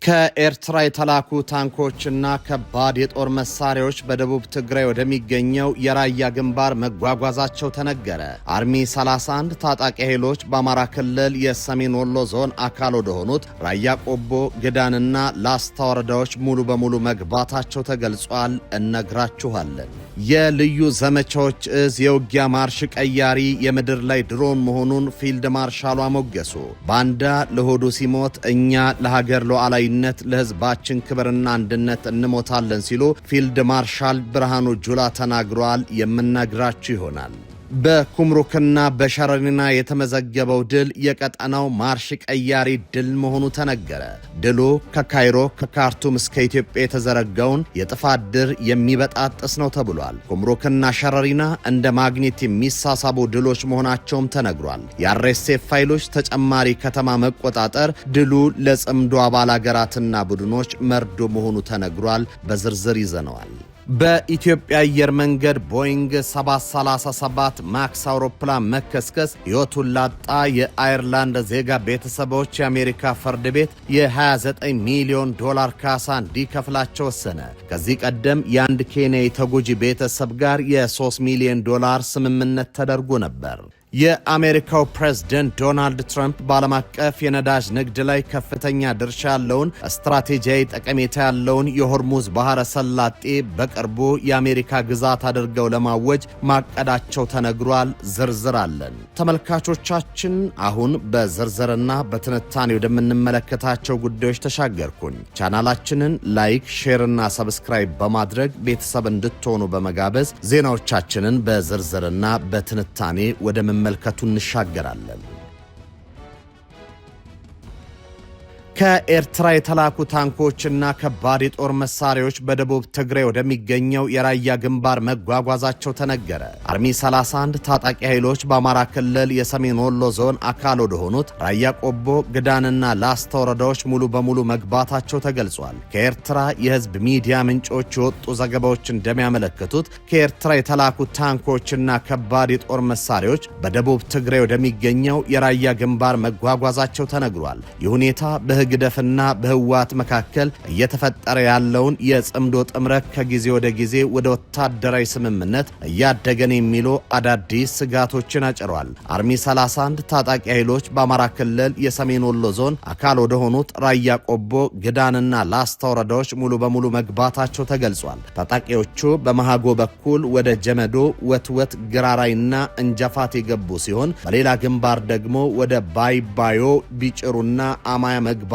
ከኤርትራ የተላኩ ታንኮችና ከባድ የጦር መሳሪያዎች በደቡብ ትግራይ ወደሚገኘው የራያ ግንባር መጓጓዛቸው ተነገረ። አርሚ 31 ታጣቂ ኃይሎች በአማራ ክልል የሰሜን ወሎ ዞን አካል ወደሆኑት ራያ ቆቦ፣ ግዳንና ላስታ ወረዳዎች ሙሉ በሙሉ መግባታቸው ተገልጿል። እነግራችኋለን። የልዩ ዘመቻዎች እዝ የውጊያ ማርሽ ቀያሪ የምድር ላይ ድሮን መሆኑን ፊልድ ማርሻሉ አሞገሱ። ባንዳ ለሆዱ ሲሞት እኛ ለሀገር ሉዓላዊነት፣ ለሕዝባችን ክብርና አንድነት እንሞታለን ሲሉ ፊልድ ማርሻል ብርሃኑ ጁላ ተናግረዋል። የምነግራችሁ ይሆናል። በኩምሩክና በሸረሪና የተመዘገበው ድል የቀጠናው ማርሽ ቀያሪ ድል መሆኑ ተነገረ። ድሉ ከካይሮ፣ ከካርቱም እስከ ኢትዮጵያ የተዘረጋውን የጥፋት ድር የሚበጣጥስ ነው ተብሏል። ኩምሩክና ሸረሪና እንደ ማግኔት የሚሳሳቡ ድሎች መሆናቸውም ተነግሯል። የአርኤስኤፍ ኃይሎች ተጨማሪ ከተማ መቆጣጠር ድሉ ለጽምዶ አባል አገራትና ቡድኖች መርዶ መሆኑ ተነግሯል። በዝርዝር ይዘነዋል። በኢትዮጵያ አየር መንገድ ቦይንግ 737 ማክስ አውሮፕላን መከስከስ ሕይወቱን ላጣ የአየርላንድ ዜጋ ቤተሰቦች የአሜሪካ ፍርድ ቤት የ29 ሚሊዮን ዶላር ካሳ እንዲከፍላቸው ወሰነ። ከዚህ ቀደም የአንድ ኬንያዊ ተጎጂ ቤተሰብ ጋር የ3 ሚሊዮን ዶላር ስምምነት ተደርጎ ነበር። የአሜሪካው ፕሬዝደንት ዶናልድ ትራምፕ በዓለም አቀፍ የነዳጅ ንግድ ላይ ከፍተኛ ድርሻ ያለውን፣ ስትራቴጂያዊ ጠቀሜታ ያለውን የሆርሙዝ ባህረ ሰላጤ በቅርቡ የአሜሪካ ግዛት አድርገው ለማወጅ ማቀዳቸው ተነግሯል። ዝርዝር አለን። ተመልካቾቻችን፣ አሁን በዝርዝርና በትንታኔ ወደምንመለከታቸው ጉዳዮች ተሻገርኩኝ። ቻናላችንን like፣ share ና subscribe በማድረግ ቤተሰብ እንድትሆኑ በመጋበዝ ዜናዎቻችንን በዝርዝርና በትንታኔ ወደ መመልከቱ እንሻገራለን። ከኤርትራ የተላኩ ታንኮችና ከባድ የጦር መሳሪያዎች በደቡብ ትግራይ ወደሚገኘው የራያ ግንባር መጓጓዛቸው ተነገረ። አርሚ 31 ታጣቂ ኃይሎች በአማራ ክልል የሰሜን ወሎ ዞን አካል ወደሆኑት ራያ ቆቦ፣ ግዳንና ላስታ ወረዳዎች ሙሉ በሙሉ መግባታቸው ተገልጿል። ከኤርትራ የህዝብ ሚዲያ ምንጮች የወጡ ዘገባዎች እንደሚያመለክቱት ከኤርትራ የተላኩ ታንኮችና ከባድ የጦር መሳሪያዎች በደቡብ ትግራይ ወደሚገኘው የራያ ግንባር መጓጓዛቸው ተነግሯል። ይህ ሁኔታ በህግደፍና በህወሓት መካከል እየተፈጠረ ያለውን የጽምዶ ጥምረት ከጊዜ ወደ ጊዜ ወደ ወታደራዊ ስምምነት እያደገን የሚሉ አዳዲስ ስጋቶችን አጭሯል። አርሚ 31 ታጣቂ ኃይሎች በአማራ ክልል የሰሜን ወሎ ዞን አካል ወደሆኑት ራያ ቆቦ፣ ግዳንና ላስታ ወረዳዎች ሙሉ በሙሉ መግባታቸው ተገልጿል። ታጣቂዎቹ በመሃጎ በኩል ወደ ጀመዶ፣ ወትወት፣ ግራራይና እንጀፋት የገቡ ሲሆን በሌላ ግንባር ደግሞ ወደ ባይባዮ፣ ቢጭሩና አማያ መግባታቸው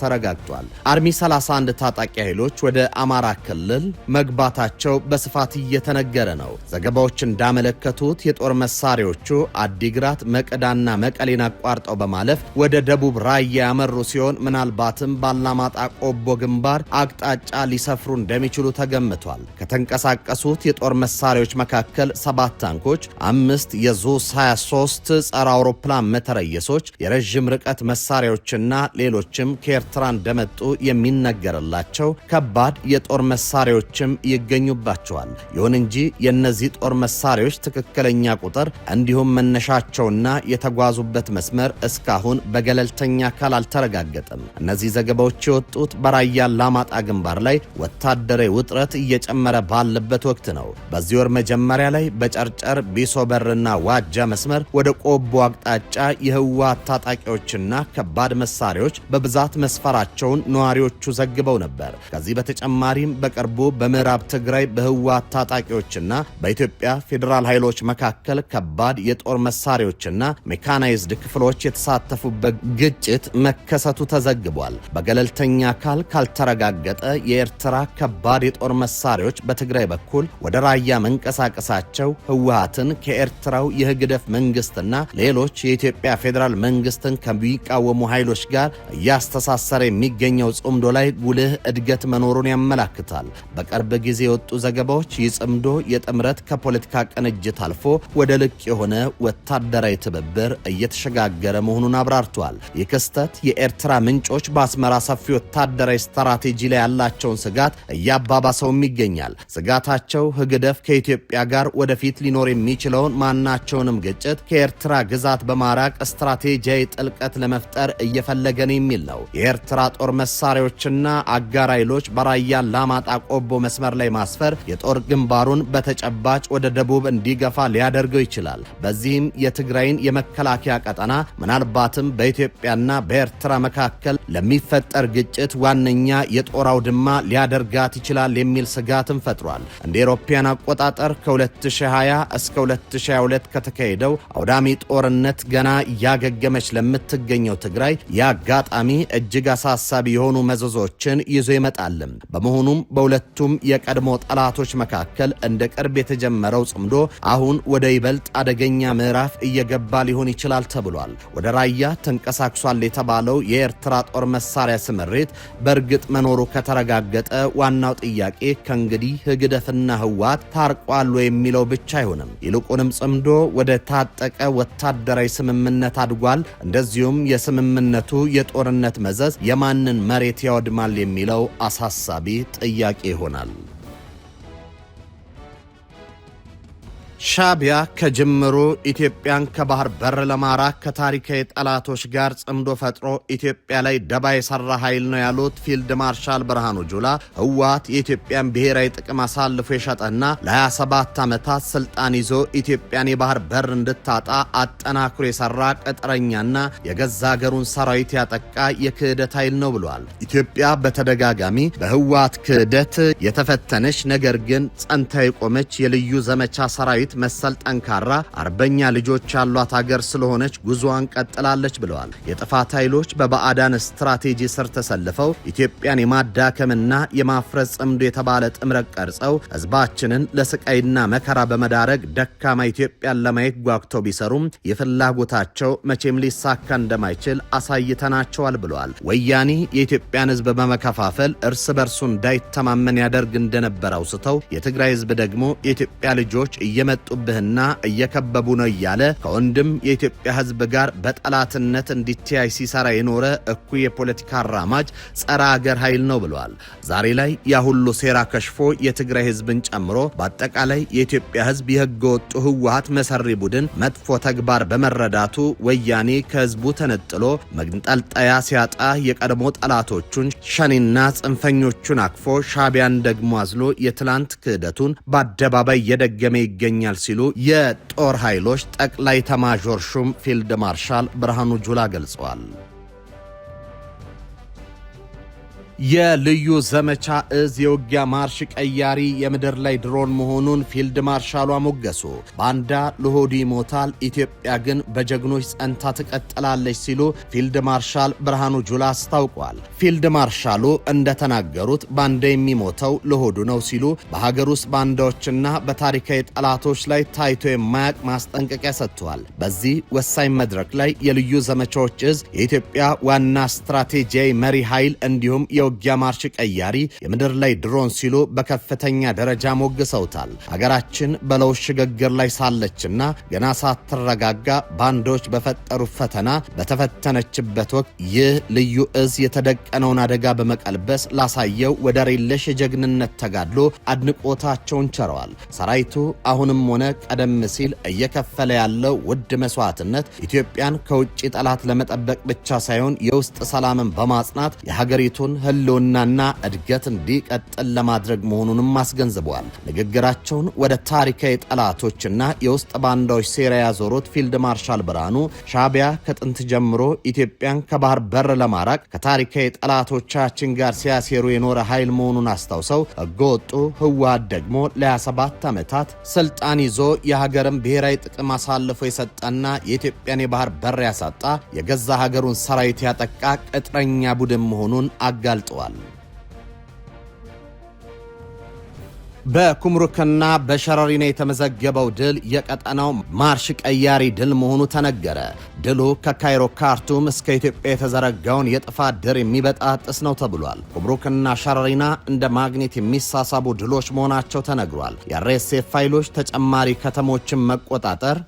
ተረጋግጧል። አርሚ 31 ታጣቂ ኃይሎች ወደ አማራ ክልል መግባታቸው በስፋት እየተነገረ ነው። ዘገባዎች እንዳመለከቱት የጦር መሳሪያዎቹ አዲግራት፣ መቅዳና መቀሌን አቋርጠው በማለፍ ወደ ደቡብ ራያ ያመሩ ሲሆን ምናልባትም ባላማጣ ቆቦ ግንባር አቅጣጫ ሊሰፍሩ እንደሚችሉ ተገምቷል። ከተንቀሳቀሱት የጦር መሳሪያዎች መካከል ሰባት ታንኮች፣ አምስት የዙ 23 ጸረ አውሮፕላን መተረየሶች፣ የረዥም ርቀት መሳሪያዎችና ሌሎችም ከኤርትራ እንደመጡ የሚነገርላቸው ከባድ የጦር መሳሪያዎችም ይገኙባቸዋል። ይሁን እንጂ የእነዚህ ጦር መሳሪያዎች ትክክለኛ ቁጥር እንዲሁም መነሻቸውና የተጓዙበት መስመር እስካሁን በገለልተኛ አካል አልተረጋገጠም። እነዚህ ዘገባዎች የወጡት በራያ አላማጣ ግንባር ላይ ወታደራዊ ውጥረት እየጨመረ ባለበት ወቅት ነው። በዚህ ወር መጀመሪያ ላይ በጨርጨር፣ ቢሶበርና ዋጃ መስመር ወደ ቆቦ አቅጣጫ የህወሓት ታጣቂዎችና ከባድ መሳሪያዎች በብዛት መስፈራቸውን ነዋሪዎቹ ዘግበው ነበር። ከዚህ በተጨማሪም በቅርቡ በምዕራብ ትግራይ በህወሓት ታጣቂዎችና በኢትዮጵያ ፌዴራል ኃይሎች መካከል ከባድ የጦር መሳሪያዎችና ሜካናይዝድ ክፍሎች የተሳተፉበት ግጭት መከሰቱ ተዘግቧል። በገለልተኛ አካል ካልተረጋገጠ የኤርትራ ከባድ የጦር መሳሪያዎች በትግራይ በኩል ወደ ራያ መንቀሳቀሳቸው ህወሓትን ከኤርትራው የህግደፍ መንግስትና ሌሎች የኢትዮጵያ ፌዴራል መንግስትን ከሚቃወሙ ኃይሎች ጋር እያስተሳሰረ የሚገኘው ጽምዶ ላይ ጉልህ እድገት መኖሩን ያመላክታል። በቅርብ ጊዜ የወጡ ዘገባዎች ይህ ጽምዶ የጥምረት ከፖለቲካ ቅንጅት አልፎ ወደ ልቅ የሆነ ወታደራዊ ትብብር እየተሸጋገረ መሆኑን አብራርቷል። ይህ ክስተት የኤርትራ ምንጮች በአስመራ ሰፊ ወታደራዊ ስትራቴጂ ላይ ያላቸውን ስጋት እያባባሰውም ይገኛል። ስጋታቸው ህግደፍ ከኢትዮጵያ ጋር ወደፊት ሊኖር የሚችለውን ማናቸውንም ግጭት ከኤርትራ ግዛት በማራቅ ስትራቴጂያዊ ጥልቀት ለመፍጠር እየፈለገ ነው የሚል ነው። ነው። የኤርትራ ጦር መሳሪያዎችና አጋር ኃይሎች በራያ አላማጣ ቆቦ መስመር ላይ ማስፈር የጦር ግንባሩን በተጨባጭ ወደ ደቡብ እንዲገፋ ሊያደርገው ይችላል። በዚህም የትግራይን የመከላከያ ቀጠና ምናልባትም በኢትዮጵያና በኤርትራ መካከል ለሚፈጠር ግጭት ዋነኛ የጦር አውድማ ሊያደርጋት ይችላል የሚል ስጋትም ፈጥሯል። እንደ አውሮፓውያን አቆጣጠር ከ2020 እስከ 2022 ከተካሄደው አውዳሚ ጦርነት ገና እያገገመች ለምትገኘው ትግራይ የአጋጣሚ እጅግ አሳሳቢ የሆኑ መዘዞችን ይዞ ይመጣልም። በመሆኑም በሁለቱም የቀድሞ ጠላቶች መካከል እንደ ቅርብ የተጀመረው ጽምዶ አሁን ወደ ይበልጥ አደገኛ ምዕራፍ እየገባ ሊሆን ይችላል ተብሏል። ወደ ራያ ተንቀሳቅሷል የተባለው የኤርትራ ጦር መሳሪያ ስምሪት በእርግጥ መኖሩ ከተረጋገጠ ዋናው ጥያቄ ከእንግዲህ ህግደፍና ህወሓት ታርቋል የሚለው ብቻ አይሆንም። ይልቁንም ጽምዶ ወደ ታጠቀ ወታደራዊ ስምምነት አድጓል፣ እንደዚሁም የስምምነቱ የጦርነት መዘዝ የማንን መሬት ያወድማል የሚለው አሳሳቢ ጥያቄ ይሆናል። ሻዕቢያ ከጅምሩ ኢትዮጵያን ከባህር በር ለማራቅ ከታሪካዊ ጠላቶች ጋር ጽምዶ ፈጥሮ ኢትዮጵያ ላይ ደባ የሰራ ኃይል ነው ያሉት ፊልድ ማርሻል ብርሃኑ ጁላ፣ ህወሓት የኢትዮጵያን ብሔራዊ ጥቅም አሳልፎ የሸጠና ለ27 ዓመታት ስልጣን ይዞ ኢትዮጵያን የባህር በር እንድታጣ አጠናክሮ የሰራ ቅጥረኛና የገዛ ሀገሩን ሰራዊት ያጠቃ የክህደት ኃይል ነው ብለዋል። ኢትዮጵያ በተደጋጋሚ በህወሓት ክህደት የተፈተነች ነገር ግን ጸንታ የቆመች የልዩ ዘመቻ ሰራዊት መሰል ጠንካራ አርበኛ ልጆች ያሏት ሀገር ስለሆነች ጉዞዋን ቀጥላለች ብለዋል። የጥፋት ኃይሎች በባዕዳን ስትራቴጂ ስር ተሰልፈው ኢትዮጵያን የማዳከምና የማፍረስ ጽምዶ የተባለ ጥምረት ቀርጸው ህዝባችንን ለስቃይና መከራ በመዳረግ ደካማ ኢትዮጵያን ለማየት ጓግተው ቢሰሩም የፍላጎታቸው መቼም ሊሳካ እንደማይችል አሳይተናቸዋል ብለዋል። ወያኔ የኢትዮጵያን ህዝብ በመከፋፈል እርስ በርሱ እንዳይተማመን ያደርግ እንደነበር አውስተው፣ የትግራይ ህዝብ ደግሞ የኢትዮጵያ ልጆች እየመጡብህና እየከበቡ ነው እያለ ከወንድም የኢትዮጵያ ህዝብ ጋር በጠላትነት እንዲተያይ ሲሰራ የኖረ እኩይ የፖለቲካ አራማጅ ጸረ አገር ኃይል ነው ብለዋል። ዛሬ ላይ ያ ሁሉ ሴራ ከሽፎ የትግራይ ህዝብን ጨምሮ በአጠቃላይ የኢትዮጵያ ህዝብ የህገ ወጡ ህወሓት መሰሪ ቡድን መጥፎ ተግባር በመረዳቱ ወያኔ ከህዝቡ ተነጥሎ መግንጠልጠያ ሲያጣ የቀድሞ ጠላቶቹን ሸኔና ጽንፈኞቹን አቅፎ ሻዕቢያን ደግሞ አዝሎ የትላንት ክህደቱን በአደባባይ እየደገመ ይገኛል ሲሉ የጦር ኃይሎች ጠቅላይ ኤታማዦር ሹም ፊልድ ማርሻል ብርሃኑ ጁላ ገልጸዋል። የልዩ ዘመቻ እዝ የውጊያ ማርሽ ቀያሪ የምድር ላይ ድሮን መሆኑን ፊልድ ማርሻሉ አሞገሱ። ባንዳ ለሆዱ ይሞታል፣ ኢትዮጵያ ግን በጀግኖች ጸንታ ትቀጥላለች ሲሉ ፊልድ ማርሻል ብርሃኑ ጁላ አስታውቋል። ፊልድ ማርሻሉ እንደተናገሩት ባንዳ የሚሞተው ለሆዱ ነው ሲሉ በሀገር ውስጥ ባንዳዎችና በታሪካዊ ጠላቶች ላይ ታይቶ የማያቅ ማስጠንቀቂያ ሰጥተዋል። በዚህ ወሳኝ መድረክ ላይ የልዩ ዘመቻዎች እዝ የኢትዮጵያ ዋና ስትራቴጂያዊ መሪ ኃይል እንዲሁም የውጊያ ማርሽ ቀያሪ የምድር ላይ ድሮን ሲሉ በከፍተኛ ደረጃ ሞግሰውታል። ሀገራችን በለውጥ ሽግግር ላይ ሳለችና ገና ሳትረጋጋ ባንዶች በፈጠሩ ፈተና በተፈተነችበት ወቅት ይህ ልዩ እዝ የተደቀነውን አደጋ በመቀልበስ ላሳየው ወደር የለሽ የጀግንነት ተጋድሎ አድንቆታቸውን ቸረዋል። ሰራዊቱ አሁንም ሆነ ቀደም ሲል እየከፈለ ያለው ውድ መስዋዕትነት ኢትዮጵያን ከውጭ ጠላት ለመጠበቅ ብቻ ሳይሆን የውስጥ ሰላምን በማጽናት የሀገሪቱን ህልውናና እድገት እንዲቀጥል ለማድረግ መሆኑንም አስገንዝበዋል። ንግግራቸውን ወደ ታሪካዊ ጠላቶችና የውስጥ ባንዳዎች ሴራ ያዞሩት ፊልድ ማርሻል ብርሃኑ፣ ሻዕቢያ ከጥንት ጀምሮ ኢትዮጵያን ከባህር በር ለማራቅ ከታሪካዊ ጠላቶቻችን ጋር ሲያሴሩ የኖረ ኃይል መሆኑን አስታውሰው፣ ህገወጡ ህወሓት ደግሞ ለ27 ዓመታት ስልጣን ይዞ የሀገርን ብሔራዊ ጥቅም አሳልፎ የሰጠና የኢትዮጵያን የባህር በር ያሳጣ፣ የገዛ ሀገሩን ሰራዊት ያጠቃ ቅጥረኛ ቡድን መሆኑን አጋልጠዋል። በኩምሩክና በሸረሪና የተመዘገበው ድል የቀጠናው ማርሽ ቀያሪ ድል መሆኑ ተነገረ። ድሉ ከካይሮ ካርቱም እስከ ኢትዮጵያ የተዘረጋውን የጥፋት ድር የሚበጣጥስ ነው ተብሏል። ኩምሩክና ሸረሪና እንደ ማግኔት የሚሳሳቡ ድሎች መሆናቸው ተነግሯል። የአርኤስኤፍ ኃይሎች ተጨማሪ ከተሞችን መቆጣጠር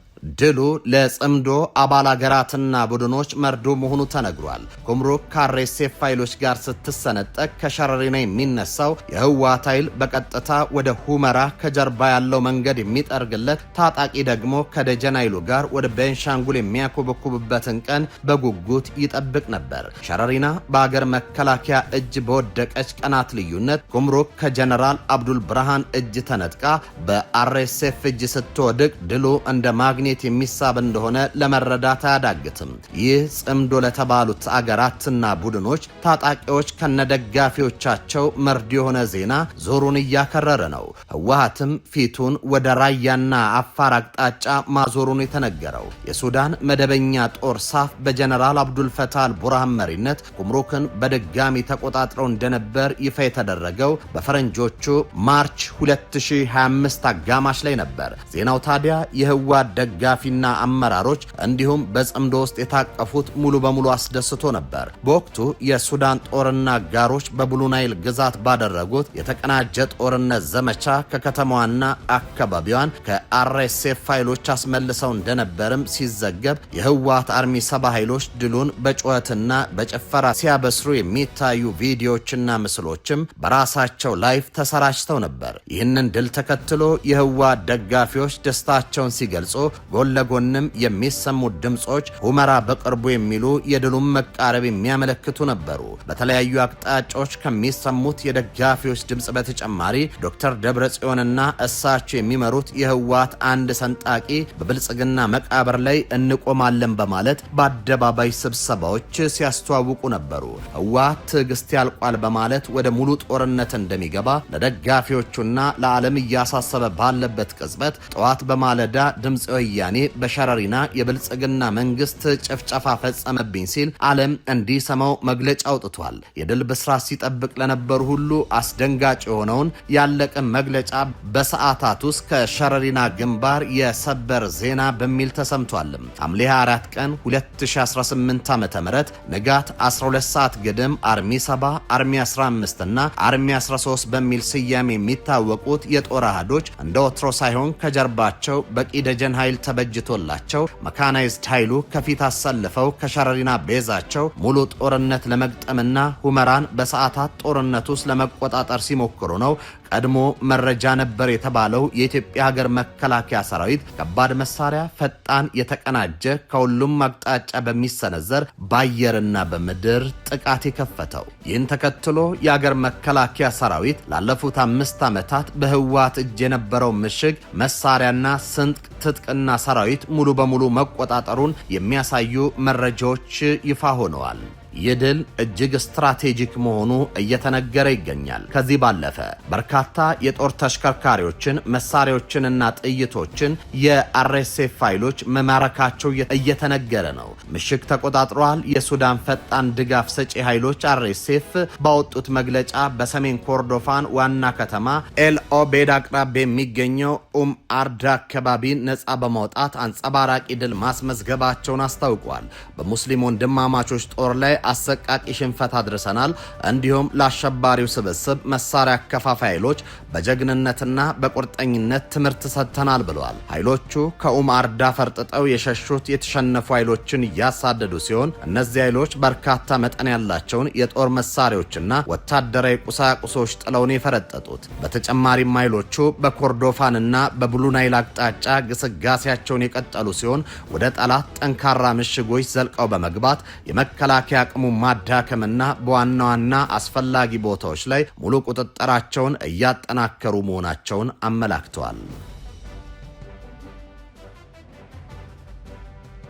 ድሉ ለጽምዶ አባል አገራትና ቡድኖች መርዶ መሆኑ ተነግሯል። ኩምሩክ ከአርኤስኤፍ ኃይሎች ጋር ስትሰነጠቅ ከሸረሪና የሚነሳው የህወሓት ኃይል በቀጥታ ወደ ሁመራ ከጀርባ ያለው መንገድ የሚጠርግለት ታጣቂ ደግሞ ከደጀን ኃይሉ ጋር ወደ ቤንሻንጉል የሚያኮበኩብበትን ቀን በጉጉት ይጠብቅ ነበር። ሸረሪና በአገር መከላከያ እጅ በወደቀች ቀናት ልዩነት ኩምሩክ ከጀነራል አብዱል ብርሃን እጅ ተነጥቃ በአርኤስኤፍ እጅ ስትወድቅ ድሉ እንደ ማግኔት የሚሳብ እንደሆነ ለመረዳት አያዳግትም። ይህ ጽምዶ ለተባሉት አገራትና ቡድኖች ታጣቂዎች ከነደጋፊዎቻቸው መርድ የሆነ ዜና ዞሩን እያከረረ ነው። ህወሓትም ፊቱን ወደ ራያና አፋር አቅጣጫ ማዞሩን የተነገረው የሱዳን መደበኛ ጦር ሳፍ በጀነራል አብዱልፈታህ አልቡርሃን መሪነት ኩምሩክን በድጋሚ ተቆጣጥረው እንደነበር ይፋ የተደረገው በፈረንጆቹ March 2025 አጋማሽ ላይ ነበር። ዜናው ታዲያ የህወሓት ደጋፊና አመራሮች እንዲሁም በጽምዶ ውስጥ የታቀፉት ሙሉ በሙሉ አስደስቶ ነበር። በወቅቱ የሱዳን ጦርና አጋሮች በብሉ ናይል ግዛት ባደረጉት የተቀናጀ ጦርነት ዘመቻ ከከተማዋና አካባቢዋን ከአርኤስኤፍ ኃይሎች አስመልሰው እንደነበርም ሲዘገብ የህወሓት Army 70 ኃይሎች ድሉን በጩኸትና በጭፈራ ሲያበስሩ የሚታዩ ቪዲዮዎችና ምስሎችም በራሳቸው live ተሰራጭተው ነበር። ይህንን ድል ተከትሎ የህወሓት ደጋፊዎች ደስታቸውን ሲገልጹ፣ ጎን ለጎንም የሚሰሙት ድምፆች ሁመራ በቅርቡ የሚሉ የድሉን መቃረብ የሚያመለክቱ ነበሩ። በተለያዩ አቅጣጫዎች ከሚሰሙት የደጋፊዎች ድምፅ በተጨማሪ ዶክተር ደብረጽዮንና እሳቸው የሚመሩት የህወሓት አንድ ሰንጣቂ በብልጽግና መቃብር ላይ እንቆማለን በማለት በአደባባይ ስብሰባዎች ሲያስተዋውቁ ነበሩ። ህወሓት ትዕግስት ያልቋል በማለት ወደ ሙሉ ጦርነት እንደሚገባ ለደጋፊዎቹና ለዓለም እያሳሰበ ባለበት ቅጽበት ጠዋት በማለዳ ድምፀ ወያኔ በሸረሪና የብልጽግና መንግስት ጭፍጨፋ ፈጸመብኝ ሲል ዓለም እንዲሰማው መግለጫ አውጥቷል። የድል ብስራት ሲጠብቅ ለነበሩ ሁሉ አስደንጋጭ የሆነውን ያለቀ መግለጫ በሰዓታት ውስጥ ከሸረሪና ግንባር የሰበር ዜና በሚል ተሰምቷል። ሐምሌ 24 ቀን 2018 ዓ.ም ንጋት 12 ሰዓት ግድም Army 70፣ Army 15 እና Army 13 በሚል ስያሜ የሚታወቁት የጦር አሃዶች እንደ ወትሮ ሳይሆን ከጀርባቸው በቂ ደጀን ኃይል ተበጅቶላቸው mechanized ኃይሉ ከፊት አሰልፈው ከሸረሪና base ኣቸው ሙሉ ጦርነት ለመግጠምና ሁመራን በሰዓታት ጦርነት ውስጥ ለመቆጣጠር ሲሞክሩ ነው ቀድሞ መረጃ ነበር የተባለው የኢትዮጵያ ሀገር መከላከያ ሰራዊት ከባድ መሳሪያ ፈጣን የተቀናጀ ከሁሉም አቅጣጫ በሚሰነዘር በአየርና በምድር ጥቃት የከፈተው። ይህን ተከትሎ የሀገር መከላከያ ሰራዊት ላለፉት 5 ዓመታት በህወሓት እጅ የነበረው ምሽግ መሳሪያና ስንቅ ትጥቅና ሰራዊት ሙሉ በሙሉ መቆጣጠሩን የሚያሳዩ መረጃዎች ይፋ ሆነዋል። ይህ ድል እጅግ strategic መሆኑ እየተነገረ ይገኛል። ከዚህ ባለፈ በርካታ የጦር ተሽከርካሪዎችን፣ መሳሪያዎችንና ጥይቶችን የአርኤስኤፍ ኃይሎች መማረካቸው እየተነገረ ነው። ምሽግ ተቆጣጥረዋል። የሱዳን ፈጣን ድጋፍ ሰጪ ኃይሎች አርኤስኤፍ ባወጡት መግለጫ በሰሜን ኮርዶፋን ዋና ከተማ ኤል ኦቤድ አቅራቢያ የሚገኘው ኡም አርዳ አካባቢ ነፃ በማውጣት አንጸባራቂ ድል ማስመዝገባቸውን አስታውቋል። በሙስሊም ወንድማማቾች ጦር ላይ አሰቃቂ ሽንፈት አድርሰናል። እንዲሁም ለአሸባሪው ስብስብ መሳሪያ አከፋፋይ ኃይሎች በጀግንነትና በቁርጠኝነት ትምህርት ሰጥተናል ብለዋል። ኃይሎቹ ከኡም አርዳ ፈርጥጠው የሸሹት የተሸነፉ ኃይሎችን እያሳደዱ ሲሆን እነዚህ ኃይሎች በርካታ መጠን ያላቸውን የጦር መሳሪያዎችና ወታደራዊ ቁሳቁሶች ጥለውን የፈረጠጡት። በተጨማሪም ኃይሎቹ በኮርዶፋንና በብሉ ናይል አቅጣጫ ግስጋሴያቸውን የቀጠሉ ሲሆን ወደ ጠላት ጠንካራ ምሽጎች ዘልቀው በመግባት የመከላከያ አቅሙ ማዳከምና በዋና ዋና አስፈላጊ ቦታዎች ላይ ሙሉ ቁጥጥራቸውን እያጠናከሩ መሆናቸውን አመላክተዋል።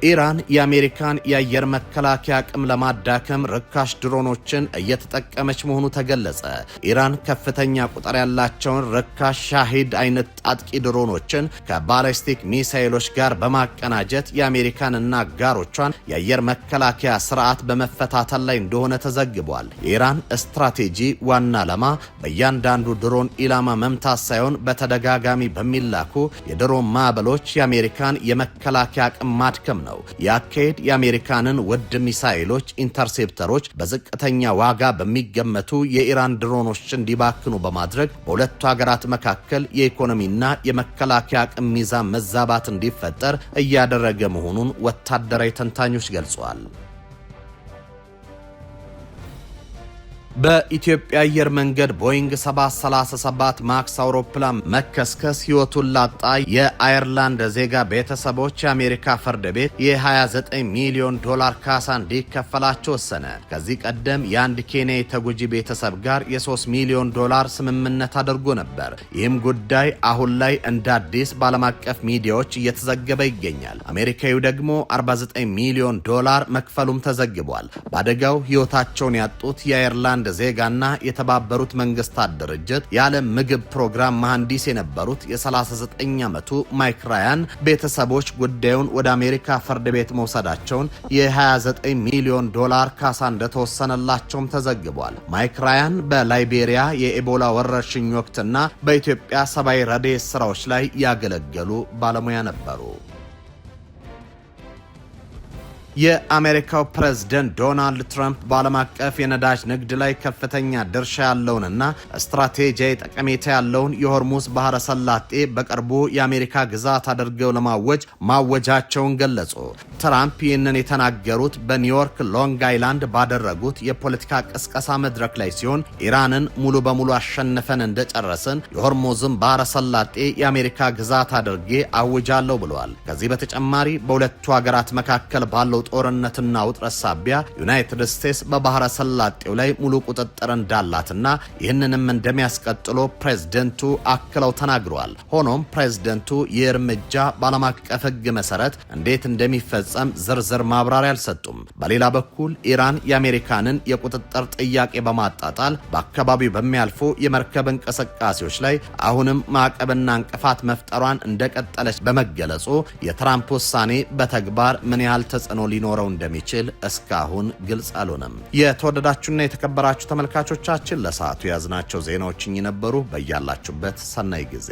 ኢራን የአሜሪካን የአየር መከላከያ አቅም ለማዳከም ርካሽ ድሮኖችን እየተጠቀመች መሆኑ ተገለጸ። ኢራን ከፍተኛ ቁጥር ያላቸውን ርካሽ ሻሂድ አይነት አጥቂ ድሮኖችን ከባሊስቲክ ሚሳይሎች ጋር በማቀናጀት የአሜሪካንና አጋሮቿን የአየር መከላከያ ስርዓት በመፈታተን ላይ እንደሆነ ተዘግቧል። የኢራን ስትራቴጂ ዋና ዓላማ በእያንዳንዱ ድሮን ኢላማ መምታት ሳይሆን በተደጋጋሚ በሚላኩ የድሮን ማዕበሎች የአሜሪካን የመከላከያ አቅም ማድከም ነው። ነው። የአካሄድ የአሜሪካንን ውድ ሚሳኤሎች፣ ኢንተርሴፕተሮች በዝቅተኛ ዋጋ በሚገመቱ የኢራን ድሮኖች እንዲባክኑ በማድረግ በሁለቱ ሀገራት መካከል የኢኮኖሚና የመከላከያ አቅም ሚዛን መዛባት እንዲፈጠር እያደረገ መሆኑን ወታደራዊ ተንታኞች ገልጸዋል። በኢትዮጵያ አየር መንገድ ቦይንግ 737 ማክስ አውሮፕላን መከስከስ ሕይወቱን ላጣ የአየርላንድ ዜጋ ቤተሰቦች የአሜሪካ ፍርድ ቤት የ29 ሚሊዮን ዶላር ካሳ እንዲከፈላቸው ወሰነ። ከዚህ ቀደም የአንድ ኬንያዊ ተጎጂ ቤተሰብ ጋር የ3 ሚሊዮን ዶላር ስምምነት አድርጎ ነበር። ይህም ጉዳይ አሁን ላይ እንደ አዲስ በዓለም አቀፍ ሚዲያዎች እየተዘገበ ይገኛል። አሜሪካዊው ደግሞ 49 ሚሊዮን ዶላር መክፈሉም ተዘግቧል። በአደጋው ሕይወታቸውን ያጡት የአየርላንድ ዜጋና የተባበሩት መንግስታት ድርጅት የዓለም ምግብ ፕሮግራም መሐንዲስ የነበሩት የ39 ዓመቱ ማይክ ራያን ቤተሰቦች ጉዳዩን ወደ አሜሪካ ፍርድ ቤት መውሰዳቸውን የ29 ሚሊዮን ዶላር ካሳ እንደተወሰነላቸውም ተዘግቧል። ማይክ ራያን በላይቤሪያ የኤቦላ ወረርሽኝ ወቅትና በኢትዮጵያ ሰብአዊ ረድኤት ስራዎች ላይ ያገለገሉ ባለሙያ ነበሩ። የአሜሪካው ፕሬዝደንት ዶናልድ ትራምፕ በዓለም አቀፍ የነዳጅ ንግድ ላይ ከፍተኛ ድርሻ ያለውንና ስትራቴጂያዊ ጠቀሜታ ያለውን የሆርሙዝ ባህረ ሰላጤ በቅርቡ የአሜሪካ ግዛት አድርገው ለማወጅ ማወጃቸውን ገለጹ። ትራምፕ ይህንን የተናገሩት በኒውዮርክ ሎንግ አይላንድ ባደረጉት የፖለቲካ ቅስቀሳ መድረክ ላይ ሲሆን፣ ኢራንን ሙሉ በሙሉ አሸንፈን እንደጨረስን የሆርሙዝን ባህረ ሰላጤ የአሜሪካ ግዛት አድርጌ አውጃለሁ ብለዋል። ከዚህ በተጨማሪ በሁለቱ ሀገራት መካከል ባለው ጦርነትና ውጥረት ሳቢያ ዩናይትድ ስቴትስ በባህረ ሰላጤው ላይ ሙሉ ቁጥጥር እንዳላትና ይህንንም እንደሚያስቀጥሉ ፕሬዝደንቱ አክለው ተናግረዋል። ሆኖም ፕሬዝደንቱ ይህ እርምጃ በዓለም አቀፍ ሕግ መሰረት እንዴት እንደሚፈጸም ዝርዝር ማብራሪያ አልሰጡም። በሌላ በኩል ኢራን የአሜሪካንን የቁጥጥር ጥያቄ በማጣጣል በአካባቢው በሚያልፉ የመርከብ እንቅስቃሴዎች ላይ አሁንም ማዕቀብና እንቅፋት መፍጠሯን እንደቀጠለች በመገለጹ የትራምፕ ውሳኔ በተግባር ምን ያህል ተጽዕኖ ሊኖረው እንደሚችል እስካሁን ግልጽ አልሆነም። የተወደዳችሁና የተከበራችሁ ተመልካቾቻችን፣ ለሰዓቱ የያዝናቸው ዜናዎች እኚህ ነበሩ። በያላችሁበት ሰናይ ጊዜ።